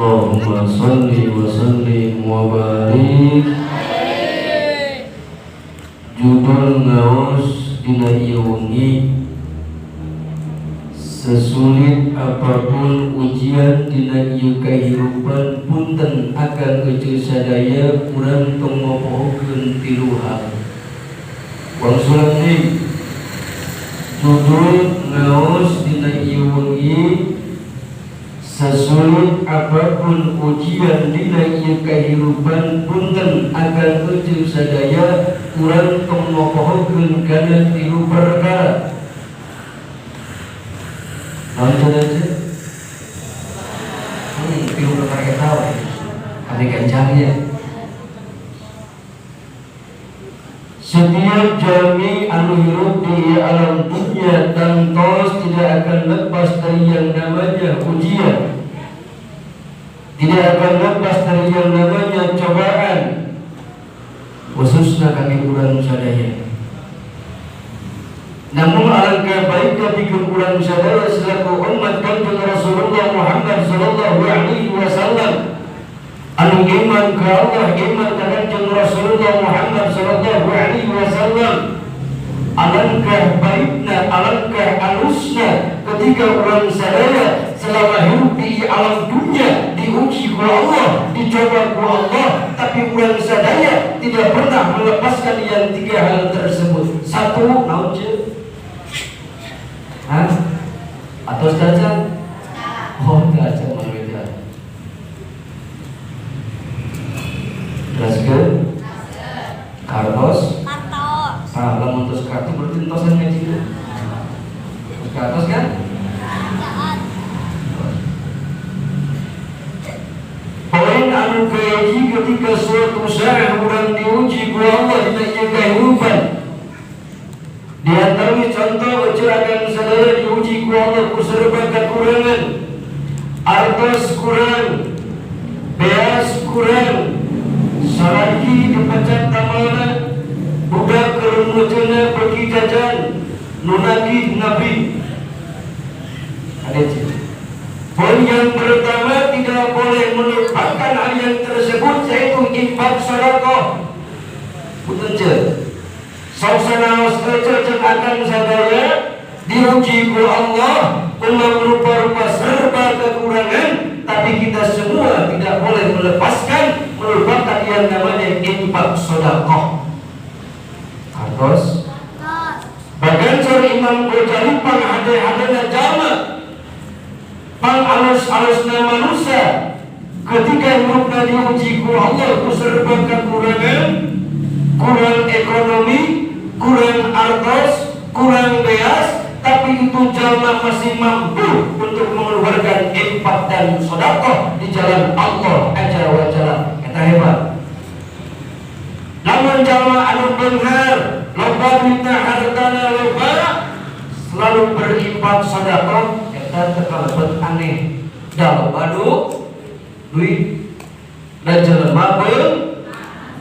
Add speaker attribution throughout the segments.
Speaker 1: Allahumma salli wa sallim wa barik. Judul ngaos dina ieu wengi, sesulit apapun ujian dina ieu kahirupan, punten akang ece sadaya, urang tong ngopohokeun tilu hal. Wangsulan deui, judul ngaos dina ieu wengi, sesulit apapun ujian dina ieu kahirupan, punten akang ece sadaya, urang tong ngopohokeun kana tilu perkara. Naon cenah ce? Tilu perkara eta we. Kami gancangnya. Setiap jalmi anu hirup di alam dunia tangtos tidak akan lepas dari yang namanya ujian, tidak akan lepas dari yang namanya cobaan, khususnya kami urang sadaya. Namun alangkah baiknya bikin urang sadaya selaku umat Kanjeng Rasulullah Muhammad sallallahu alaihi wasallam anu iman ke Allah, iman ke Kanjeng Rasulullah Muhammad sallallahu alaihi wasallam, alangkah baiknya, alangkah alusnya ketika urang sadaya selama hidup di alam dunia diuji ku Allah, dicoba ku Allah, tapi urang sadaya tidak pernah melepaskan yang tiga hal tersebut. Satu, naon ce? Hah? Atau saja? Oh, tidak manusia. Jelaskeun? Kartos?
Speaker 2: Kartos.
Speaker 1: Ah, lamun tos kartu berarti entosan ngajina. Tos kartos kan?
Speaker 2: Jangan.
Speaker 1: Poin anu kahiji, ketika suatu saat urang diuji ku Allah dina ieu kahirupan. Di antara contoh, akang sadaya diuji ku Allah ku serba kekurangan. Artos kurang, beas kurang, salaki dipecat damelna, budak keur pergi jajan, nu nagih nabi. Ada cik. Poin yang pertama, tidak boleh melupakan hal yang tersebut, yaitu infak sedekah. Punten ce. Sok sanaos ece jeung akang sadaya diuji ku Allah umam rupa-rupa serba kekurangan, tapi kita semua tidak boleh melepaskan, melupakan yang namanya infak sedekah. Kartos.
Speaker 2: Kartos.
Speaker 1: Bahkan saur Imam Ghazali, pang hade-hadena jalma, pang alus-alusna manusia, ketika hidupna diuji ku Allah ku serba kekurangan, kurang ekonomi, kurang artos, kurang beas, tapi itu jalma masih mampu untuk mengeluarkan infak dan sedekah di jalan Allah Azza wa Jalla. Eta hebat. Lamun jalma anu beunghar, loba duitna, hartana loba, selalu berinfak sedekah, eta teu kalebet aneh. Da loba duit da jelema beung.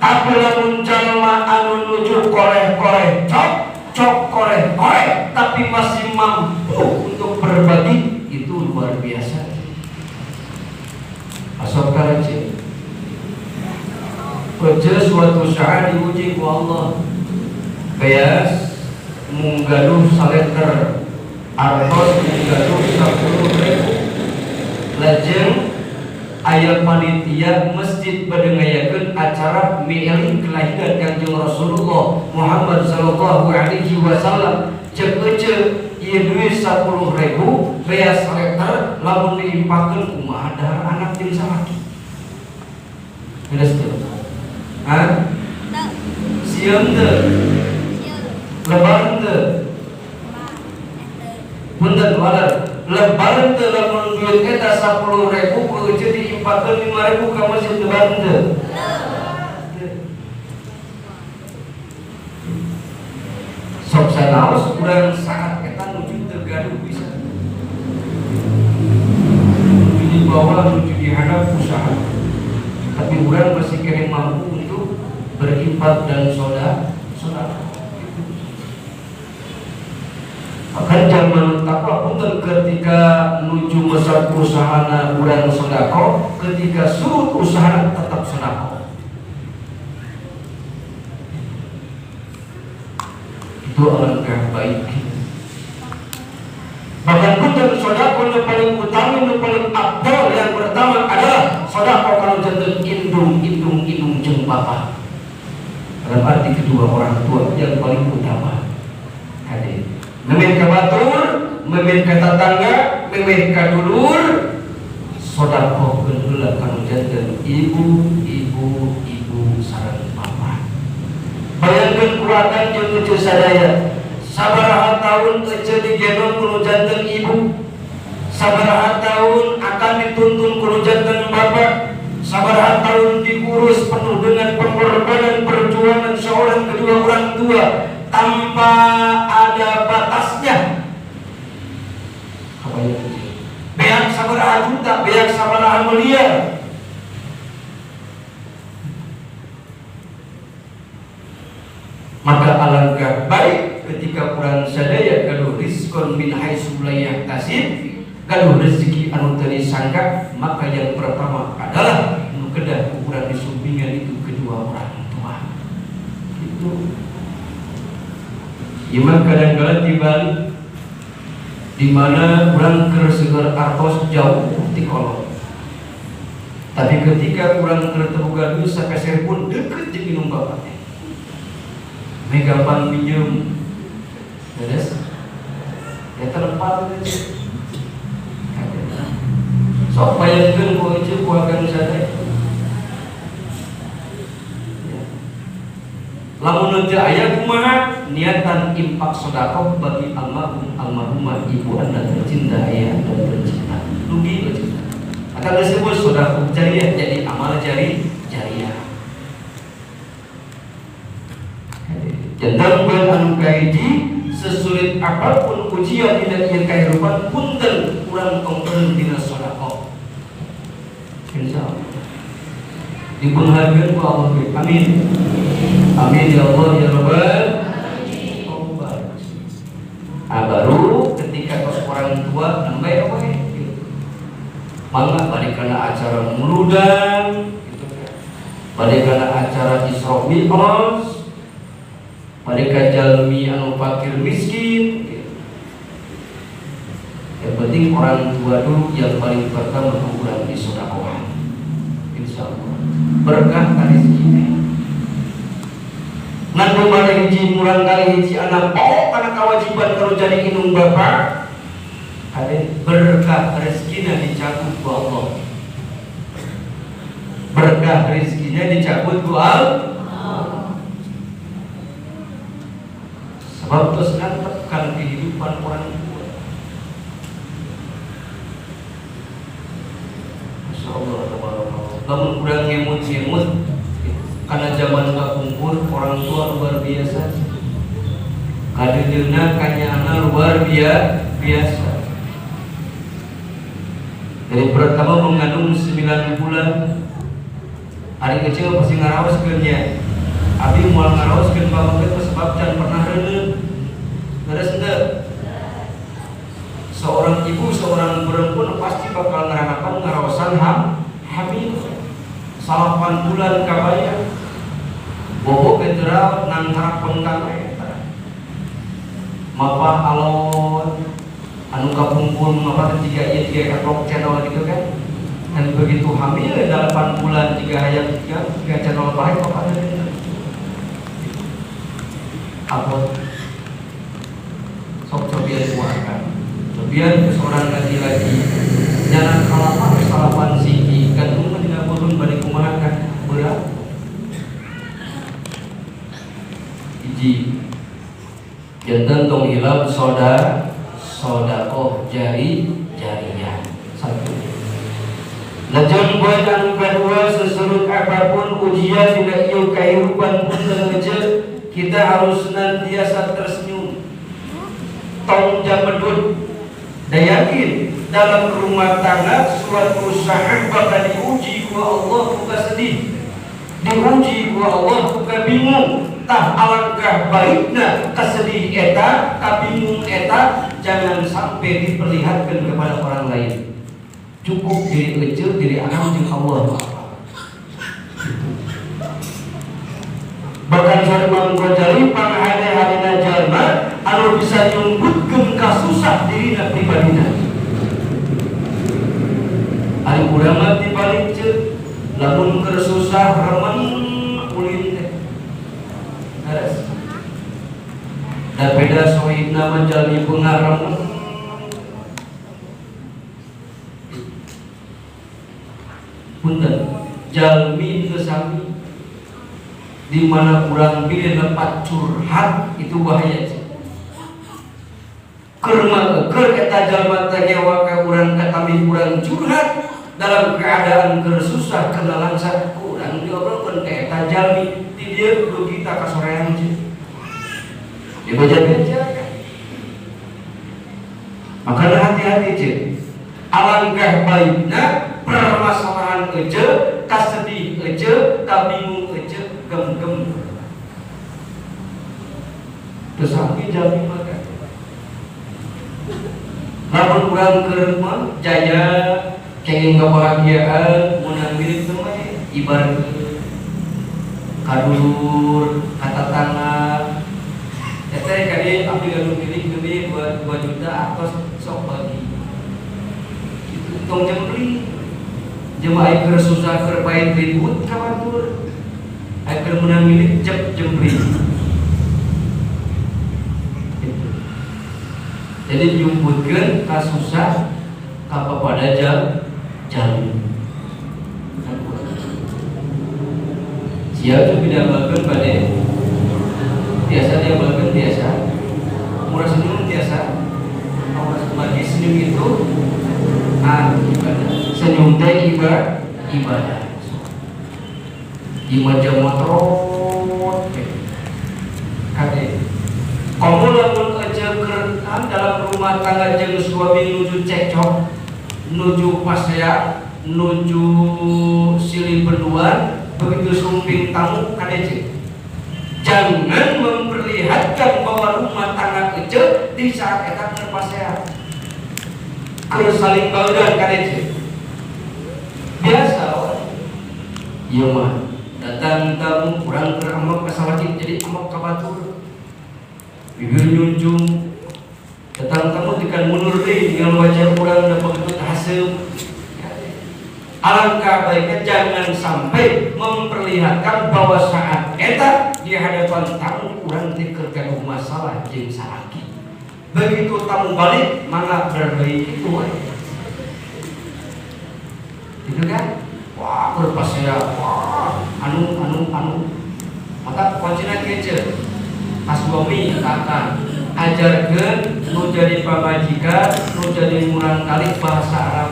Speaker 1: Tapi lamun jalma anu nuju koreh-koreh cok cok koreh-koreh tapi masih mampu untuk berbagi, itu luar biasa. Asal karace. Kerja suatu saat diuji ku Allah, beas mung gaduh saleter, artos mung gaduh 10.000, lajeng aya panitia masjid pada ngayakeun acara mieling kelahiran Kanjeng Rasulullah Muhammad sallallahu alaihi wasallam. Cek ece, ieu duit 10.000, beas saleter, lamun diimpakeun kumaha dahar anak jeung salaki? Beres teu? Hah?
Speaker 2: Teu.
Speaker 1: Sieun teu?
Speaker 2: Sieun.
Speaker 1: Lebar teu?
Speaker 2: Lebar. Teu.
Speaker 1: Punten waler, lebar teu lamun duit eta 10.000 ku ece diimpakeun 5.000 ka masjid, lebar teu?
Speaker 2: Teu.
Speaker 1: Sok sanaos urang saat eta nuju teu gaduh bisa, nuju di bawah, nuju dihadap usaha, tapi urang masih keneh mampu untuk berinfak dan soda soda. Bahkan zaman takwa punten, ketika nuju mesat usahana urang sodako, ketika surut usahana tetap sodako. Itu alangkah baik. Bahkan punten, sodako yang paling utama, yang paling afdol yang pertama adalah sodako kalau janten indung indung indung jeung bapak. Dalam arti kedua orang tua yang paling utama. Hadir. Memeh ka batur, memeh ka tatangga, memeh ka dulur, sodakohkeun heula kanu janten ibu, ibu, ibu sareng bapak. Bayangkeun kuatan jeung ece sadaya. Sabaraha tahun ece digendong kudu janten ibu, sabaraha tahun akan dituntun kudu janten bapak, sabaraha tahun diurus penuh dengan pengorbanan perjuangan seorang kedua orang tua tanpa ada batasnya. Kebayang beak sabaraha juta, beak sabaraha miliar. Maka alangkah baik ketika urang sadaya gaduh rizkon min haitsu la yahtasib, gaduh rezeki anu teu disangka, maka yang pertama adalah nu kedah urang disumpingan itu kedua orang tua. Itu iman kadang-kadang dibalik di mana urang keur seueur artos jauh ti kolot. Tapi ketika urang keur teu boga duit sapeser pun deukeut jeung indung bapak teh. Meh gampang minjem. Beres? Ya terlepas itu. Sok bayangkeun ku ece ku akan sadaya. Lamun teu aya kumaha niatan impak sedekah bagi almarhum almarhumah ibu anda tercinta, ayah anda tercinta. Rugi aja. Akan disebut sedekah jariah jadi amal jari jariah. Jantan poin anu kahiji, sesulit apapun ujian dina ieu kahirupan, punten urang tong eureun dina sedekah. Insyaallah dipenghargaan ku Allah. Amin. Amin ya Allah ya Rabbal alamin. Nah, baru ketika tos orang tua nembe we gitu. Mangga balik kana acara muludan gitu kan. Balik kana acara Isra Mi'raj, balik ka jalmi anu fakir miskin gitu. Yang penting orang tua dulu yang paling pertama kurang disodakohan. Insyaallah berkah rezeki teh. Ngan mana hiji murang kali hiji anak pokok karena kewajiban kalau jadi indung bapak, kade berkah rezekinya dicabut ku Allah. Berkah rezekinya dicabut ku Allah. Sebab terus nantepkan kehidupan orang tua. Masya Allah, tabarakallah. Lamun kurang ngemut-ngemut karena zaman kapungkur orang tua luar biasa. Kadeudeuna kanyana luar biasa. Dari pertama mengandung 9 bulan, hari kecil pasti ngaraoskeun nya. Abi moal ngaraoskeun bapak teh sebab can pernah reuneuh. Leres henteu? Seorang ibu, seorang perempuan pasti bakal ngaranakan ngaraosan hamil. 8 bulan kabaya. Bobo getera nang harapun kang eta. Mapah alon anu kapungkur mapah teh jiga ieu jiga kaplok channel gitu kan. Dan begitu hamil 8 bulan jiga hayang jiga channel bae mapah teh. Abot sok cobian kuatkan. Cobian ke seorang laki-laki jalan kalapan salapan siki gantung dina purun bade kumaha kan berat. Hiji janten tong hilap sodakoh jari jariah satu. Lajeng buat anu kadua, sesurut apapun ujian dina ieu kahirupan punten aja, kita harus senantiasa tersenyum. Tong jamedut. Dan yakin dalam rumah tangga suatu saat bakal diuji ku Allah bukan sedih, diuji ku Allah bukan bingung, Tah alangkah baikna kasedih eta, kabingung eta jangan sampai diperlihatkan kepada orang lain. Cukup diri ece, diri akang jeung Allah. Bahkan saur Imam Ghazali panghade-hadena jalma anu bisa nyumputkeun kasusah dirina pribadina. Ari urang mah dibalik ceuk, lamun keur susah remen ulin teh. Beres. Da beda sohibna mah jalmi beunghar remen. Punten, jalmi teu sami. Di mana urang pilih lepat curhat itu bahaya sih. Keur mah keur eta jalma teh ngewa ka urang katamih urang curhat dalam keadaan keur susah keur lalangsa urang diobrolkeun ka eta jalmi ti dieu kudu kita kasoreang sih. Dibeja-beja kan. Makanya hati-hati cek. Alangkah baiknya permasalahan ece, kasedih ece, kabingung ece, gem-gem. Terus jalmi maka. Lamun urang keur mah jaya kenging kebahagiaan menang milik teh mah ibarat kadulur katatangga. Teteh kali abdi gaduh milik gede 2 juta atos sok bagi. Itu tong jempling. Jemaah keur susah keur pahit ribut ka batur. Ai keur meunang milik jep jempling. Gitu. Jadi nyumputkeun ka susah ka papada jalmi. Sia tuh didamelkeun bade biasa diamalkan biasa, murah senyum biasa. Bagi senyum itu ibadah. Senyum teh ibadah. Imaja motor kade. Kamu lamun aja kerentan dalam rumah tangga jeung suami nuju cekcok, nuju pasea, nuju silih berduaan, begitu sumping tamu kade cek. Jangan memperlihatkan bahwa rumah tangga kecil di saat eta keur pasea. Keur saling baudan kade. Biasa we. Ieu mah datang tamu kurang keur amok ka salaki jadi amok ka batur. Bibir nyunjung. Datang tamu tikan mundur deui dengan wajah urang da begitu haseum. Alangkah baiknya jangan sampai memperlihatkan bahwa saat eta di hadapan tamu urang teh keur gaduh masalah jeung salaki. Begitu tamu balik mangga berdeui kitu we. Gitu kan? Wah, keur pasea, wah, anu anu anu. Maka kuncina kieu ceuk. Ka suami kakak ajarkeun nu jadi pamajikan, nu jadi murang kali bahasa Arab.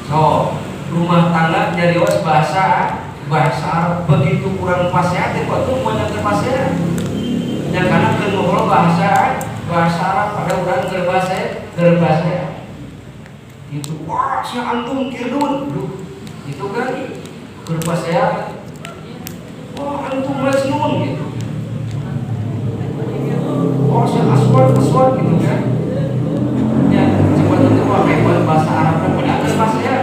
Speaker 1: So, rumah tangga nyarios bahasa Arab begitu kurang pasea teh batur moal keur pasea. Nya kana keur ngobrol bahasa Arab pada urang keur bahasa. Gitu. Wah, sia antum kirdun. Duh, itu kan keur pasea. Wah, antum majnun gitu. Oh, sia aswad gitu kan. Ya, cepat itu wah hebat bahasa Arab pada keur pasea.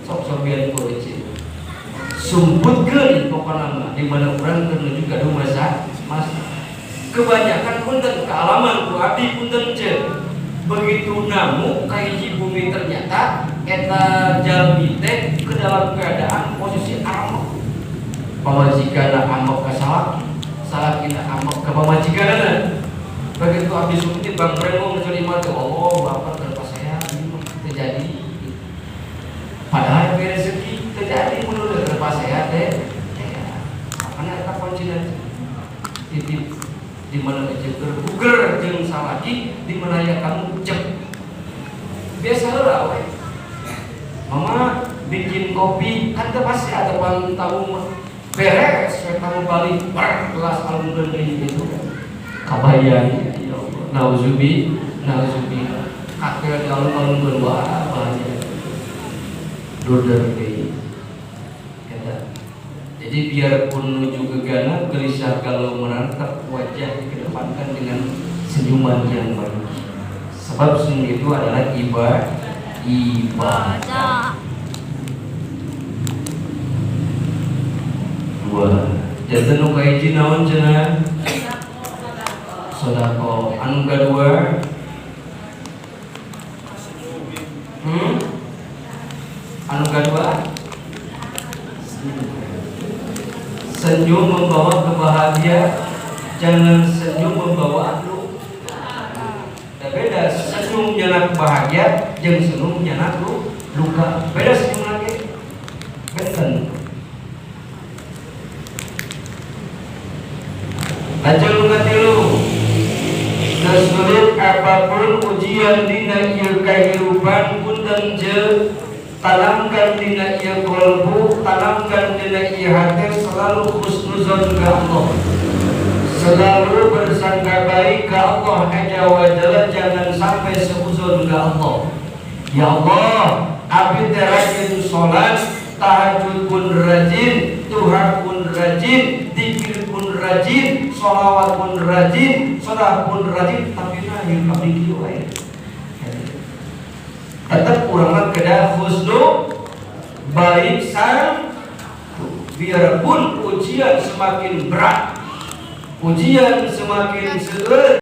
Speaker 1: Sok-sok biar polisi sumputkeun pokona mah di mana urang keur nuju gaduh masa kebanyakan punten kealaman ku abdi punten ce begitu namu ka hiji bumi ternyata eta jalmi teh ke dalam keadaan posisi amek pamajikanna amek ka salaki salakina amek ka pamajikanna begitu abdi sumput bang brengong mencuri mah teh Allah bapak keur pasea ieu mah terjadi. Padahal rezeki terjadi menurut lepas sehat teh. Ya, makanya eta kuncina titip di mana aja berbuger jeung salaki di mana ya kamu cek. Biasa heula we. Mama bikin kopi kan teu pasti ada depan tamu mah. Beres we tamu balik bar gelas alungkeun deui gitu. Kabayang ya Allah. Nauzubillah. Kakel dialung-alungkeun wah bahaya. Durder deui. Eta. Jadi biarpun menuju gegana, gelisah kalau menatap wajah dikedepankan dengan senyuman yang baik. Sebab senyum itu adalah ibadah. Dua. Janten nu kahiji naon cenah? Sedekah. Anu kadua? Hmm? Anu kadua? Senyum membawa kebahagiaan, jangan senyum membawa luka. Beda senyum nyandak bahagia, jeung senyum nyandak luka. Beda senyum lagi. Benten. Lanjut nu katilu. Sesulit apapun ujian dina ieu kahirupan, punten je, tanamkan dina ieu kolbu, tanamkan dina ieu hati selalu husnuzon ke Allah, selalu bersangka baik ke Allah Azza wa Jalla, jangan sampai seuzon ke Allah. Ya Allah, abdi teh rajin salat, tahajud pun rajin, duha pun rajin, dzikir pun rajin, sholawat pun rajin, sedekah pun rajin, tapi nah yang abdi kieu wae. Tetap urang mah kedah husnu baik sang, biarpun ujian semakin berat, ujian semakin seueur.